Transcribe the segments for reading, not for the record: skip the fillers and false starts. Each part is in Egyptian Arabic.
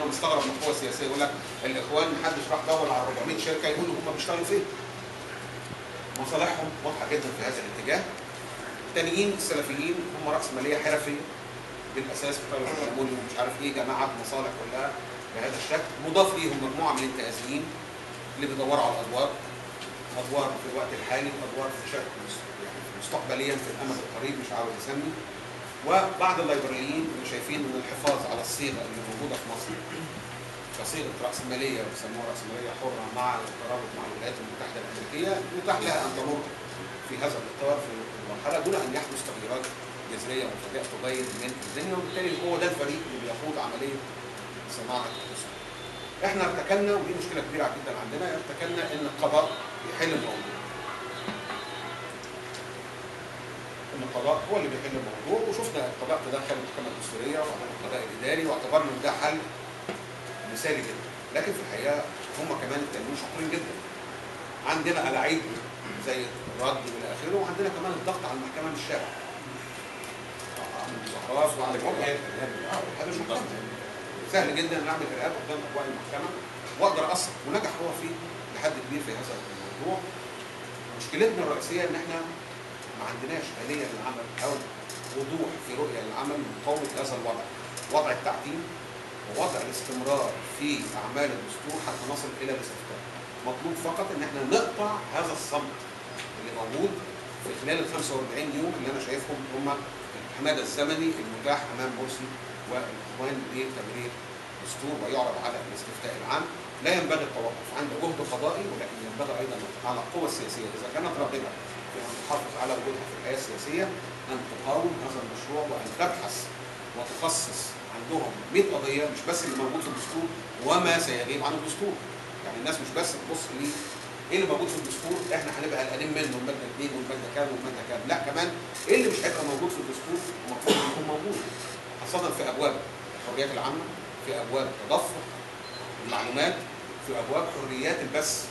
وانا مستغرب من القوى السياسية يقول لك الاخوان محدش راح دور على 400 شركة يقولوا هم بيشتغلوا فين. مصالحهم واضحة جدا في هذا الاتجاه. الثانيين السلفيين هم راسمالية حرفية بالاساس بتاع الالومنيوم ومش عارف ايه، جماعات مصالح كلها بهذا الشكل، مضاف ليهم مجموعة من الانتهازيين اللي بيدوروا على الادوار، ادوار في الوقت الحالي وادوار في شكل يعني مستقبليا في الامد القريب مش عاوز اسمي، وبعض الليبراليين اللي شايفين ان الحفاظ على الصيغة اللي موجودة في مصر كصيغه راسمالية بيسموها راسمالية حره مع الترابط مع الولايات المتحدة الامريكية متاح لها ان تمر في هذا الاطار في المرحلة دون ان يحدث تغييرات جذرية ومفاجئه تغير من الدنيا، وبالتالي هو ده الفريق اللي بيقود عملية صناعة الدستور. احنا ارتكلنا، ودي مشكلة كبيرة جدا عندنا، ارتكلنا ان القضاء يحل الموضوع. ان القضاء هو اللي بيحل الموضوع، وشفنا القضاء تدخل المحكمة الدستورية وبعدين القضاء الاداري واعتبرنا ان ده حل مثالي جدا، لكن في الحقيقة هم كمان التانيين شاطرين جدا. عندنا الاعيب زي الرد والى اخره، وعندنا كمان الضغط على المحكمة من الشارع. عامل مظاهرات وعامل ارهاب، هذا شو سهل جدا ان اعمل ارهاب قدام ابواب المحكمة واقدر اثر، ونجح هو في لحد كبير في هذا الموضوع. مشكلتنا الرئيسية ان احنا ما عندناش آلية للعمل او وضوح في رؤية للعمل لمقاومة هذا الوضع، وضع التعتيم ووضع الاستمرار في اعمال الدستور حتى نصل الى الاستفتاء. مطلوب فقط ان احنا نقطع هذا الصمت اللي موجود في خلال ال 45 يوم اللي انا شايفهم هم الحماده الزمني المتاح امام مرسي والاخوان لتمرير دستور ويعرض على الاستفتاء العام. لا ينبغي التوقف عند جهد قضائي، ولكن ينبغي ايضا على القوى السياسية اذا كانت راغبه في ان تحافظ على وجودها في الحياة السياسية ان تقاوم هذا المشروع وان تبحث وتخصص عندهم 100 قضية مش بس اللي موجود في الدستور وما سيغيب عن الدستور. يعني الناس مش بس تبص ليه ايه اللي موجود في الدستور احنا هنبقى قلقانين منه، المادة 2 والمادة كام والمادة كام، لا كمان ايه اللي مش هيبقى موجود في الدستور ومفروض يكون موجود، خاصة في ابواب الحريات العامة، في ابواب تدفق المعلومات، في ابواب حريات البث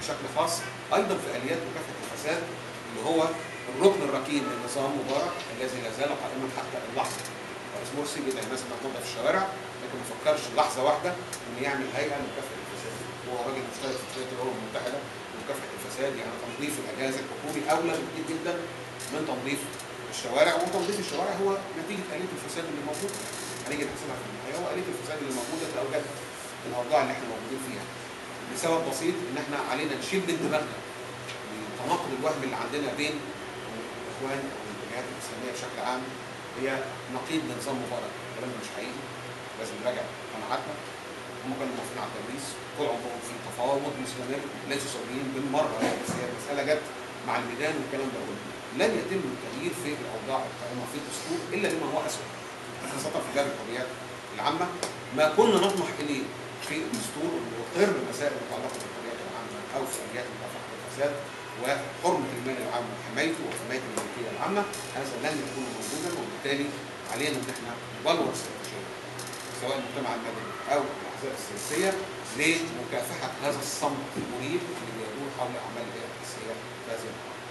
بشكل خاص، ايضا في اليات مكافحة الفساد اللي هو الركن الركين لنظام مبارك الذي لا زال قائما حتى اللحظة. رئيس مرسي بيدعي الناس انها تنظف الشوارع، لكن ما فكرش لحظة واحدة انه يعمل هيئة لمكافحة الفساد. هو راجل مشترك في اتفاقية الامم المتحدة لمكافحة الفساد، يعني تنظيف الجهاز الحكومي اولى بكتير جدا من تنظيف الشوارع، وتنظيف الشوارع هو نتيجة آلية الفساد اللي موجودة. هنيجي نحسبها في النهاية، هو آلية الفساد اللي موجودة اوجدت الاوضاع اللي احنا موجودين فيها. لسبب بسيط ان احنا علينا نشيل من دماغنا التناقض الوهمي اللي عندنا بين الاخوان او الاتجاهات الاسلامية بشكل عام هي نقيض لنظام مبارك. الكلام ده مش حقيقي، لازم نراجع قناعاتنا. هم كانوا موافقين على التدريس، طول عمرهم في تفاوض مستمر، ليسوا ثوريين بالمرة، بس هي المسالة جت مع الميدان والكلام ده كله. لن يتم التغيير في الاوضاع القائمة في الدستور الا لما هو اسوء، خاصة في باب الحريات العامة. ما كنا نطمح اليه في الدستور ويقر مسائل متعلقه بالحريات العامة او في اليات مكافحة الفساد وحرمه المال العام وحمايته وحماية الملكية العامة، هذا لن يكون موجودا، وبالتالي علينا ان احنا نبلور استراتيجية سواء المجتمع المدني او الاحزاب السياسية لمكافحة هذا الصمت المريب اللي بيدور حول اعمال الهيئة الرئاسية في هذه المرحلة.